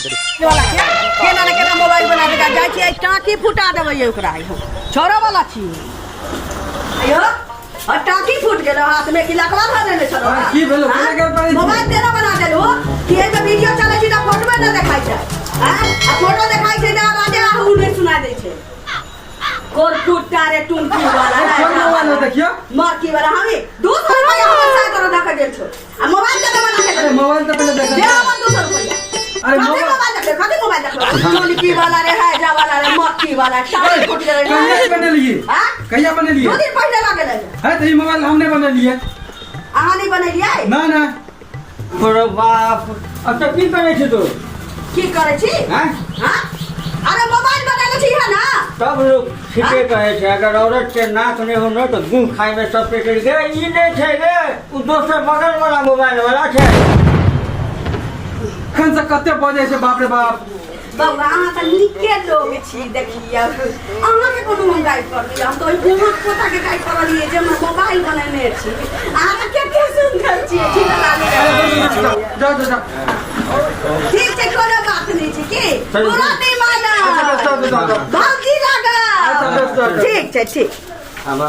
वाला के केना ने केना मोबाइल बना के जाइ छियै, टाँकी फुटा देबै ओकरा। आइ हम छोड़ऽ वाला छी अयो, और टाँकी फूट गेलो हाथ में कि लकवा धऽ देने छलो। अरे, की भेलो? केना कर पड़ै छै? मोबाइल तेना बना देलहो कि एहिमे वीडियो चलै छै तऽ फोटोए नहि देखाइ छै। आँय? आ फोटो देखाइ छै तऽ आवाजे आहू नहि सुना दै छै। कोरकुट्टा रे टुनकी वाला। अरे, कोन मोबाइल हो देखियो? मरकी वाला। हमी 200 रुपया हमर साथ तोरा धक्का गेल छौ आ मोबाइल केना बना के अरे देलहो? मोबाइल तऽ पहिले देख। दे हमर 200 रुपया। अरे, कथी मोबाइल- मोबाइल देखले? कथी मोबाइल देखले? टुनकी वाला रे, है जा वाला रे, मक्खी वाला, टाँकी फूट गेलै। कहिया बनेलिए? आँ? कहिया बनेलिए? 2 दिन पहिले लगेलै। है तऽ ई मोबाइल हम नहि बनेलिए। अहाँ नहि बनेलियै? ना ना। तोरो बाप, अब तऽ की करै छी तू? की करै छी? हैं? हाँ? अरे, मोबाइल बनेले छी है ना। तब लोग ठीके कहै छै, अगर औरत के नाक नहि हो ने तऽ गुह खाय में सब के गे। ई नहि छै गे, ओ दोसर बगल वाला मोबाइल वाला छै। एखन से कते बजै छै, बाप रे बाप। बौआ, अहाँ तऽ नीके लोग छी। देखियौ, अहाँके कोनो हम गाइड करलियै? हम तऽ ओहि बुढ़क पोताके गाइड करलियै जे हमर मोबाइल बनेने छी। अहाँ तऽ कते सुन्दर छियै, ठीक जाओ जाओ जाओ। ठीक छै, कोनो बात नहि छै की। चलू। बुरा नहि अच्छा, मानब। जाओ जाओ जाओ। भौजी अच्छा, लागल। जाओ, जाओ। ठीक छै, ठीक।